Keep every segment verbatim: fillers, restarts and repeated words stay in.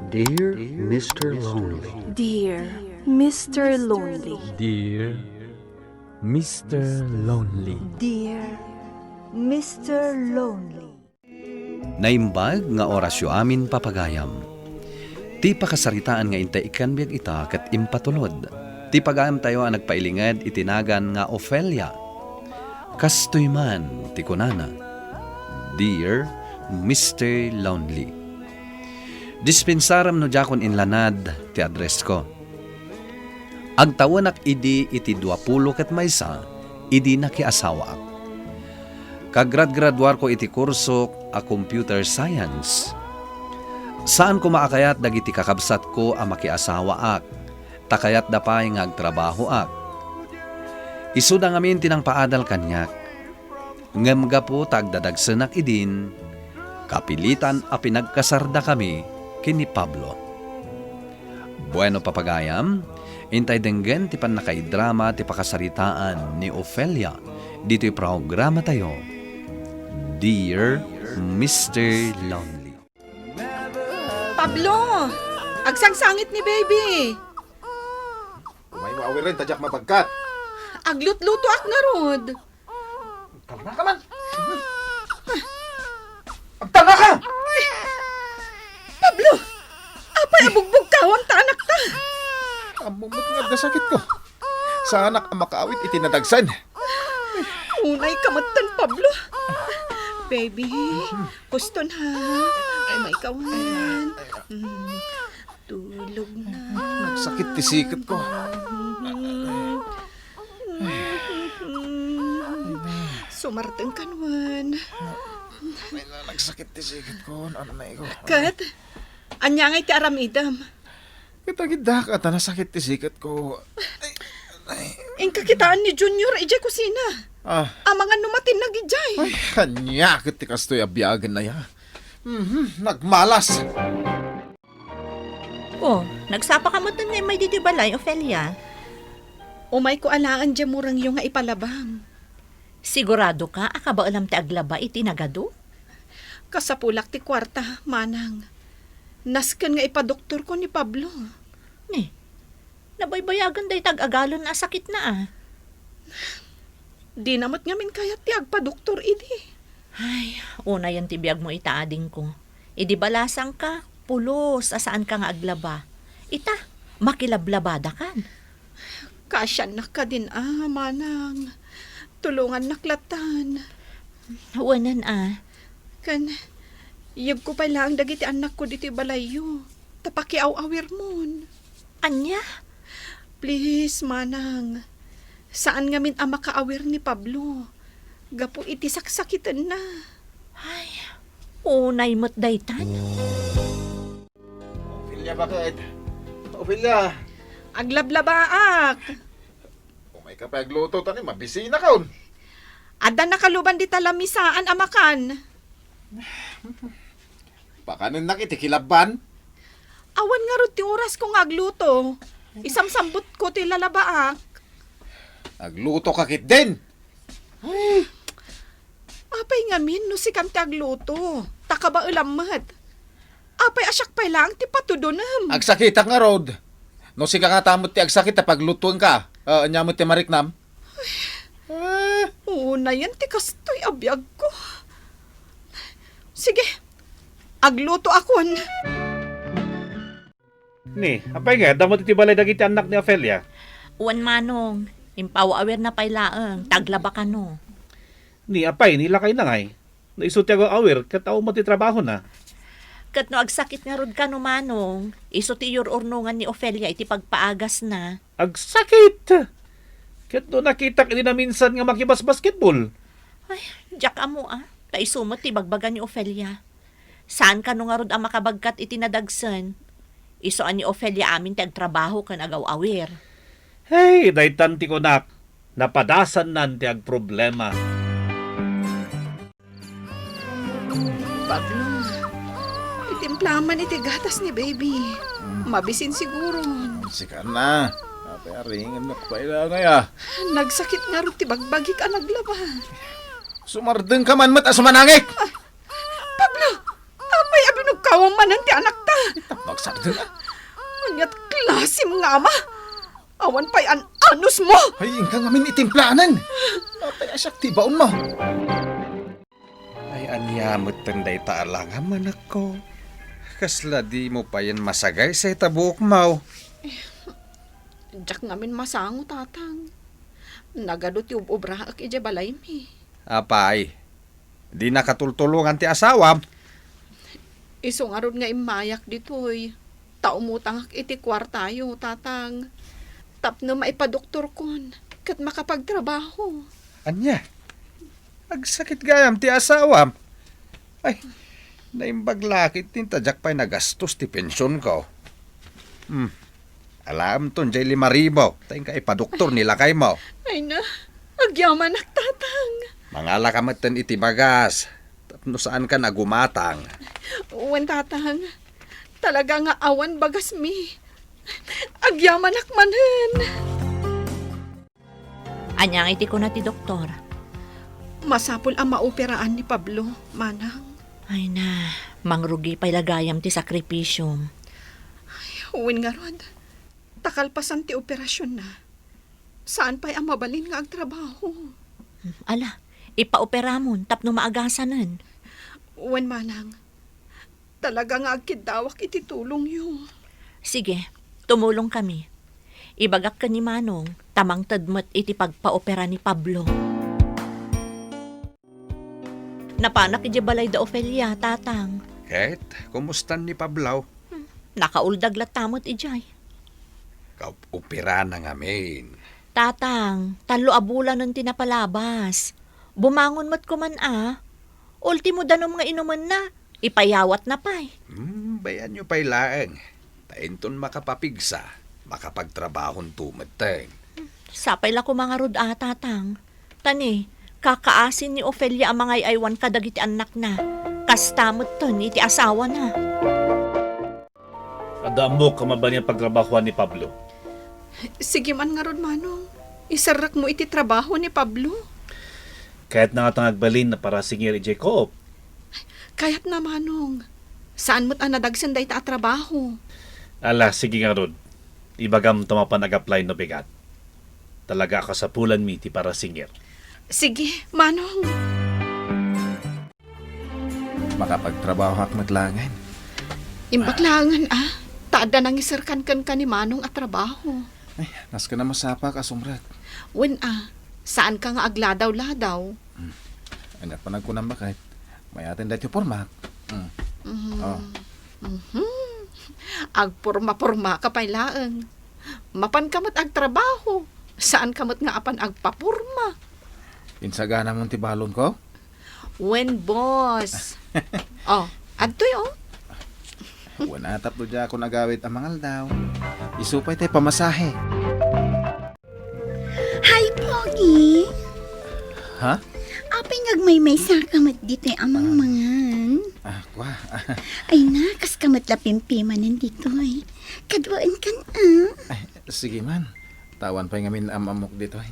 Dear Mister Lonely. Dear Mister Lonely. Dear Mister Lonely. Dear Mister Lonely. Naimbag nga orasyo amin, papagayam. Ti pakasaritaan nga intay ikkan biag ita ket impatulod. Ti pagayamtayo a nagpailinged iti nagan nga Ofelia. Kastoy man ti kunana, "Dear Mister Lonely." Dispensarem no diakon inlanad ti addressko. Agtawenak idi iti duapulo ket maysa idi nakiasawaak. Kagradgraduarko iti kursok a computer science. Saan koma a kayat dagiti kakabsatko a makiasawaak, ta kayatda pay nga agtrabahoak. Isuda ngamin ti nangpaadal kaniak. Ngem gapu ta agdadagsenak idin, kapilitan a pinagkasardakami ken ni Pablo. Bueno, papagayam, intay denggen ti pannakaidrama ti pakasaritaan ni Ofelia ditoy programatayo, Dear Mister Lonely. Pablo! Agsangsangit ni baby! Umay mo awiren, ta diak mabagkat. Aglutlutoak ngarud. Agtalna ka man! Agtalna ka! Pablo! Apay a bugbugtawam ta anakta? Ammom met nga adda sakitko. Saanak a makaawit iti nadagsen. Unay ka metten, Pablo. Baby, kuston ha. Umay ka wen. Mm, tulog na. Nagsakit ti siketko. Sumardeng ka wen. Ay, na, nagsakit ti siketko. Ano na iko? Ket, ania ngay ti aramidem? Ket agiddak a ta nasakit ti siketko. Ay, ay. Inka kitaan ni Junior idiay kusina. Ah. Amangan no matinnag idiay. Ay, ania ket ti kastoy a biagen aya? Mhm, nagmalas. Oh, nagsapa ka metten nga immay ditoy balay, Ofelia? Umayko alaen diay murengyo nga ipalabam. Sigurado ka a kabaelam ti aglaba iti nagadu? Kasapulak ti kuarta, manang. Nasken nga ipadoktorko ni Pablo. Ni, nabaybayagan dayta ag-agalon a sakitna, a. Dina met ngamin kayat ti agpadoktor idi. Ay, unayen ti biagmo ita, adingko. Idi balasangka, pulos a saanka nga aglaba. Ita, makilablabadakan. Kaasiannak kadin a, manang. Tulongannak lattan. Wen a. Ken, yegko pay laeng dagiti annakko ditoy balayyo, ta pakiaw-awirmon. Ania? Please, manang. Saan ngamin a makaawir ni Pablo gapu iti saksakitenna. Ay, unay met daytan. Ofelia, bakit? Ofelia! Aglablabaak! Umay ka pay agluto, ta ni, mabisinakon. Adda nakaluban dita lamisaan a makan. Pakanennak iti kilabban? Awan ngarud ti orasko nga agluto. Isamsambutko ti lalabaak. Agluto ka ketdin? Ay. Apay ngamin no sikam ti agluto? Ta kabaelam met. Apay a siak pay laeng ti patudonem? Agsakitak ngarud. No sika ngata met ti agsakit ta paglutoenka, ah, ania met ti mariknam? Ah. Unayen ti kastoy a biagko. Sige, aglutoakon. Ni, apay ngay, adda met iti balay dagiti annak ni Ofelia? Wen, manong, impaw-awirna pay laeng, ta aglaba kano. Ni, apay, ni lakayna ngay? No isu ti agaw-awir, ket awan met ti trabahona. Ket no agsakit ngarud kano, manong, isu ti iyur-urnongan ni Ofelia iti pagpaagasna. Agsakit! Ket no nakitak idi naminsan nga makibasbasketball? Ay, diak ammo a, ta isu met ti ibagbaga ni Ofelia. Saan kano ngarud a makabagkat iti nadagsen? Isu a ni Ofelia amin ti agtrabaho ken agaw-awir. Hey, daytan ti kunak, napadasannan ti agproblema. Pablo, itimplaman iti gatas ni baby. Hmm. Mabisin siguro. Sika na. Apay a ringan met pay la ngay a. Nagsakit ngarud ti bagbagik a naglaba. Sumardeng ka man met a sumanangit! Ah, Pablo! Apay a binugkawam manen ti anakta? Magsardeng, ah. Ania't klasim nga ama? Awan pay an-anusmo! Ay, inka ngamin itimplanen. Apay a siak ti baonmo? Ay, ania metten dayta a langam, anakko? Kasla dimo payen masagaysay ta buokmo? Diak ngamin masango, Tatang. Nagadu ti ub-ubraek idiay balaymi. Apay, di nakatultulongan ti asawam? Isu ngarud nga immayak ditoy, ta umutangak iti kuartayo, Tatang. Tapno maipadoktorkon ket makapagtrabaho. Ania? Agsakit gayam ti asawam? Ay, naimbag la ketdin ta diak pay nagastos ti pensionko. Hmm. Alaemton diay lima ribu, ta inka ipadoktor ni lakaymo. Ay na, agyamanak, Tatang. Mangalaka metten iti bagas, tapno saankan a gumatang. Wen, Tatang. Talaga nga awan bagasmi. Agyamanak manen. Ania nga iti kuna ti doktor? Masapul a maoperaan ni Pablo, manang. Ay na, mangrugi pay la gayam ti sakripisiom. Wen ngarud, ta kalpasan ti operasionna, saan pay a mabalin nga agtrabaho. Ala, ipaoperamon tapno maagasanen. Wen, manang. Talaga nga agkiddawak iti tulongyo. Sige, tumulongkami. Ibagak ken ni Manong ta mangted met iti pagpaopera ni Pablo. Napanak idiay balay da Ofelia, Tatang. Ket, kumustan ni Pablo? Hmm, nakauldag latta met idiay. Kaoperana ngamin. Tatang, tallo a bulanen ti napalabas. Bumangon met koman a. Ultimo danum nga inumenna, ipayawatna pay. Hmm, bayanyo pay laeng. Ta inton makapapigsa, makapagtrabahonto metten. Sapay la koma ngarud a, Tatang. Ta ni, kakaasin ni Ofelia a mangay-aywan kadagiti annakna. Kasta metten iti asawana. Adda ammok a mabalin nga pagtrabahoan ni Pablo. Sige man ngarud, Manong. Iserrekmo iti trabaho ni Pablo. Kayatna ngata nga agbalin a parasinger idiay Coop? Kayatna, Manong. Saan met a nadagsen dayta a trabaho. Ala, sige ngarud. Ibagam ta mapan ag-apply no bigat. Talaga a kasapulanmi ti parasinger. Sige, Manong. Makapagtrabahoak met laengen. Imbak laengen, a. Ta adda nangiserkan kenka ni Manong a trabaho. Ay, nasken a masapak a sumrek. Wen, a. Saanka nga agladaw-ladaw. Hmm. Ania pay nagkunam, baket? Mayaten daytoy pormak. Hmm. Mhm. Oh. Mhm. Agporma-pormaka pay laeng. Mapanka met agtrabaho. Saanka met nga apan agpaporma. Insaganamon ti balonko? Wen, boss. Oh, adtoy, oh. Wen, a, tapno diakon agawid a mangaldaw. Isu pay tay pamasahe. Hi, Pogi. Ha? Apay nga agmaymaysaka met ditoy a mangmangan? Ah, kua. Ay na, kaska met la pimpimanen ditoy. Kaduaenkan, a. Ay, sige man. Awan pay ngamin am-ammok ditoy.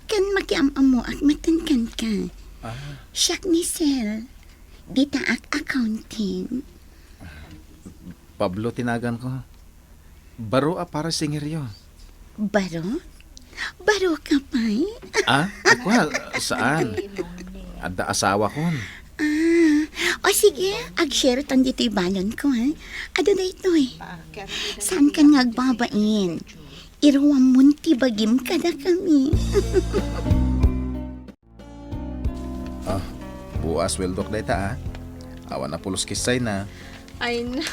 Ken makiam-ammoak metten kenka. Ah. Siak ni Sel. Ditaak accounting. Pablo ti naganko. Baro a parasingeryo. Baro? Baroka pay? Ah, kua, saan? Adda asawakon. Ah, o sige, ag-share tan ditoy balonko, ha? Adu daytoy. Saankan nga agbabain. Iruammon ti bagim kadakami. Ah, bua a sueldok dayta, a. Awan a pulos kissayna. Ay na.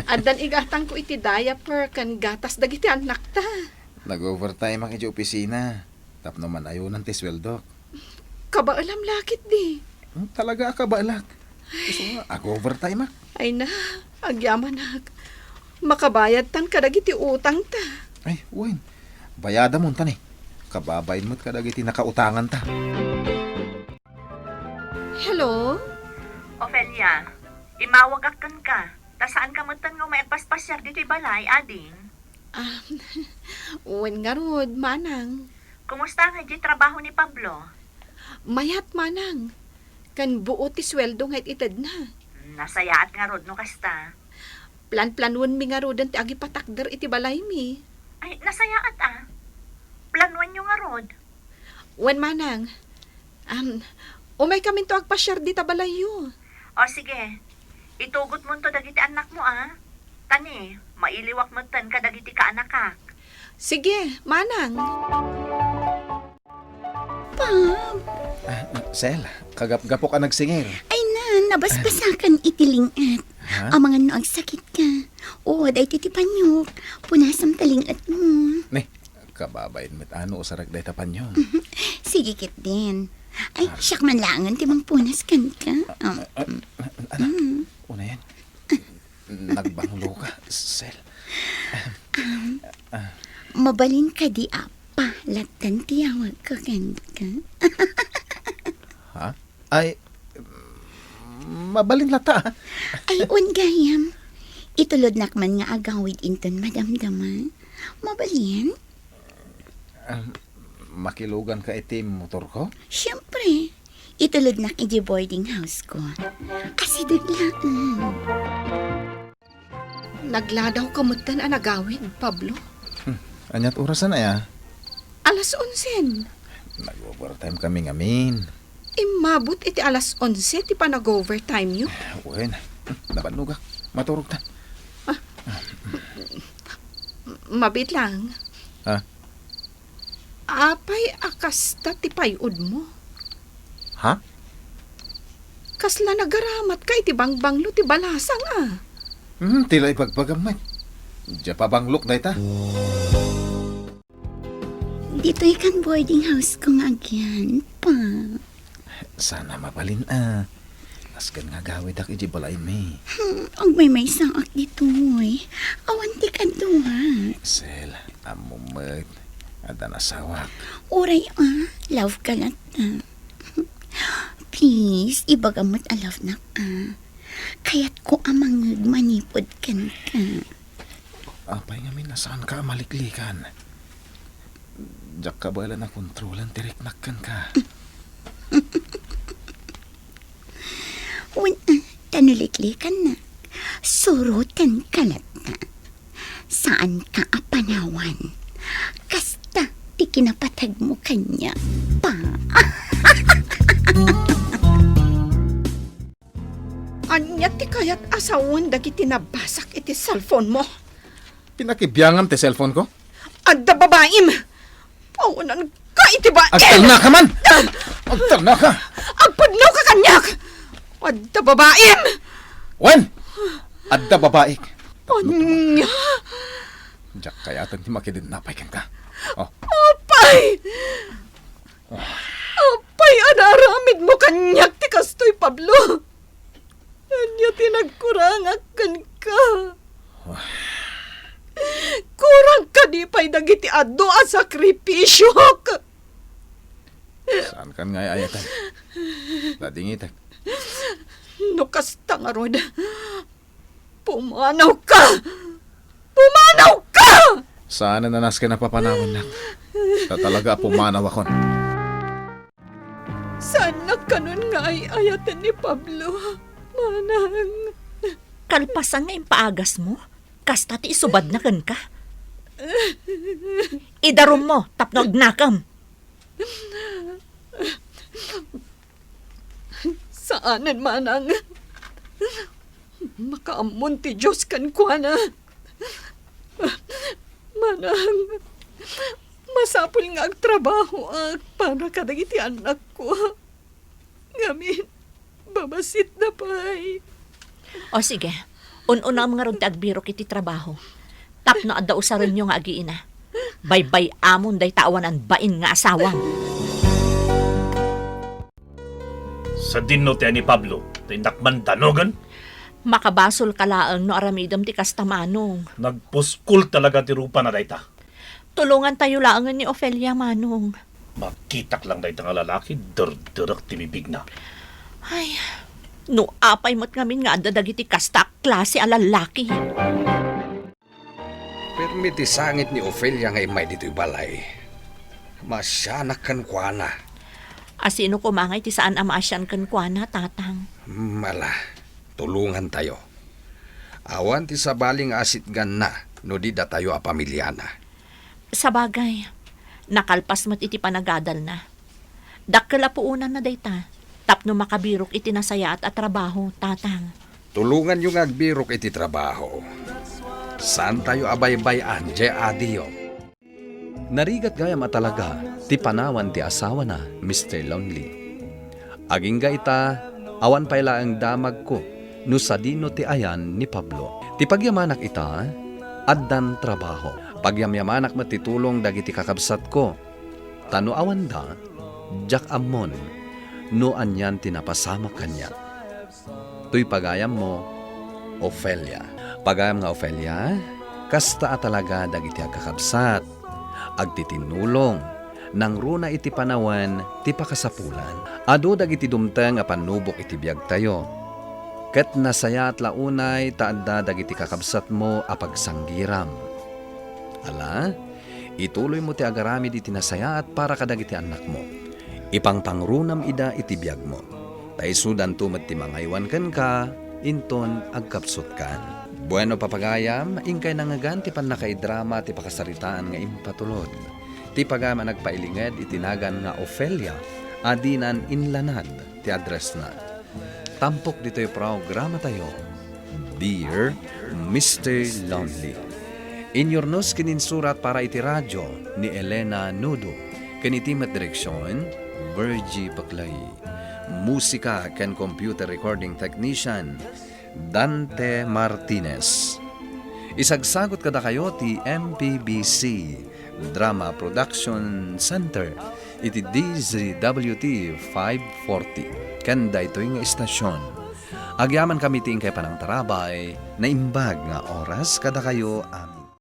Addan igatangko iti diaper ken gatas dagiti annakta. Nag-overtime-ak iti opisina tapno man-ayunan ti sueldok. Kabaelam la ketdi. Hmm, talaga a kabaelak. Isu nga, ag-overtime-ak. Ay na, agyamanak. Makabayadtan kadagiti utangta. Ay, wen. Bayadamon ta ni. Kababain met kadagiti nakautanganta. Hello? Ofelia, imawagak kenka. Ta saanka metten nga umay agpaspasiar ditoy balay, ading? Ah, wen ngarud, manang. Kumusta nga diay trabaho ni Pablo? Mayat, manang. Ken buo ti sueldo nga it-itedna. Nasayaat ngarud no kasta. Plan-planuenmi ngaruden ti agipatakder iti balaymi. Ay, nasayaat a. Planuenyo ngarud. Wen, manang. Am, umaykaminto agpasiar dita balayyo. O, sige. Itugotmonto dagiti annakmo a. Ta ni, mailiwak metten kadagiti kaanakak. Sige, manang. Pab. Ah, Sel, kagapgapok a nagsingir. Ay na, nabasbasakan iti linget. Ha? Amangan no agsakit ka. O, daytoy ti panyok. Punasam ta linget mo. Ni, kababain met ano usarek dayta panyok. Sige ketdin. Ay, siak man laengen ti mangpunas kenka. Ah, ah, ah, anak, unayen. Nagbanglo ka, Sel. Mabalin kadi a pa latta ti yawagko kenka? Ha? Ay, mabalin latta. Ay, wen gayam. Itulodnak man nga agawid inton madamdama. Mabalin? Ah, makilugan ka iti motorko? Siyempre. Itulodnak iti boarding house ko. Asideg laeng. Nagladaw ka metten a nagawid, Pablo. Hmm, aniat orasen aya? Alas onsen. Nag-overtime kami ngamin. Immabot iti alas onse ti panag-overtime yo? Wen, nabannogak. Maturog ta. Ah. Mabiit lang. Ah? Apay a kasta ti pay-odmo? Ha? Kasla nagaramatka iti bangbanglo ti balasang a? Hmm, ti la ibagbagam met. Dia pabanglok dayta. Ditoy kan boarding house ko nga agyan, Pa. Saan a mabalin a. Nasken nga agawidak iti balaymi. Hmm, agmaymaysaak ditoy. Awan ti kaduak. Sel, ammom met. Adda nasawak. Uray a, love ka latta. Please, ibagam met a love nak a. Kayatko a mangngeg manipud kenka. Apay ngamin a saanka a maliklikan? Diak kabaelan a kontrolen ti riknak kenka. Wen, ah, ta no liklikannak, surotenka latta. Saanka a panawan. Kasta ti kinapategmo kaniak, Pa. Ania ti kayat a sawen dagiti nabasak iti cellphone mo? Pinakibiangam ti cellphone ko? Adda babaim! Pawananka iti baim! Agtalnaka man! Ah! Agtalnaka! Agpudnoka kaniak! Adda babaim! Wen! Adda babaik! Ania? Diak kayaten ti makidinnapay kenka. Oh. Apay! Apay a naaramidmo kaniak ti kastoy, Pablo? Ania ti nagkurangak kenka? Kurang kadi pay dagiti adu a sakripisiok? Saankan nga ay-ayaten? Nadingitek. No kasta ngarud, pumanawka! Pumanawka! Saanen a nasken a papanawannak. Ta talaga a pumanawakon. Saannak kanon nga ay-ayaten ni Pablo, manang. Kalpasan nga impaagasmo, kasta ti isubadna kenka. Idarummo tapno agnakem. Saanen, manang. Makaammon ti Dios kenkuana. Manang, masapul nga agtrabahoak para kadagiti annakko. Ngamin, babasitda pay. O sige, un-unam ngarud ti agbirok iti trabaho. Tapno adda usarenyo nga agiina. Baybay-amon dayta awanan bain nga asawam. Sadinno ti ni Pablo, ta innak man danogen? Makabasolka laeng no aramidem ti kasta, manong. Nagpuskol talaga ti rupana dayta. Tulongantayo laengen ni Ofelia, manong. Makitak lang dayta nga lalaki, derderek ti bibigna. Ay, no apay met ngamin nga adda dagiti kasta a klase a lalaki. Permi ti sangit ni Ofelia nga immay ditoy balay. Maasianak kenkuana. A sino koma ngay ti saan a maasian kenkuana, Tatang? Hmm, ala. Tulongantayo. Awan ti sabali nga asitganna no di datayo a pamiliana. Sabagay, nakalpas met iti panagadalna. Dakkel a puonanna dayta tapno makabirok iti nasayaat a trabaho, Tatang. Tulonganyo nga agbirok iti trabaho. Saantayo a baybay-an diay adiyo. Narigat gayam a talaga ti panawan ti asawana, Mister Lonely. Agingga ita, awan pay laeng damagko no sadino ti ayan ni Pablo. Ti pagyamanak ita, addan trabaho. Pagyamyamanak met ti tulong dagiti kakabsatko. Ta no awanda, diak ammon no anian ti napasamak kaniak. Toy pagayammo, Ofelia. Pagayam nga Ofelia, kasta a talaga dagiti agkakabsat. Agtitinnulong, nangruna iti panawen ti pakasapulan. Adu dagiti dumteng a pannubok iti biagtayo. Ket nasayaat la unay ta adda dagiti kakabsatmo a pagsanggiram. Ala, ituloymo ti agaramid iti nasayaat para kadagiti annakmo. Ipangpangrunam ida iti biagmo. Ta isudanto met ti mangaywan kenka, inton agkapsutkan. Bueno, papagayam, inkay nangngegan ti pannakaidrama ti pakasaritaan nga impatulod. Ti pagayam a nagpailinged iti nagan nga Ofelia, a dinan inlanad ti addressna. Tampok ditoy programatayo, Dear Mister Lonely. Inyurnos ken insurat para iti radio ni Elena Nudo, ken iti met direksion, Virgie Paclay. Musika ken computer recording technician, Dante Martinez. Isagsagut kadakayo ti M P B C Drama Production Center iti D Z W T five forty. Ken daytoy nga istasyon, agyamankami ti inkay panangtarabay, naimbag nga oras kadakayo amin.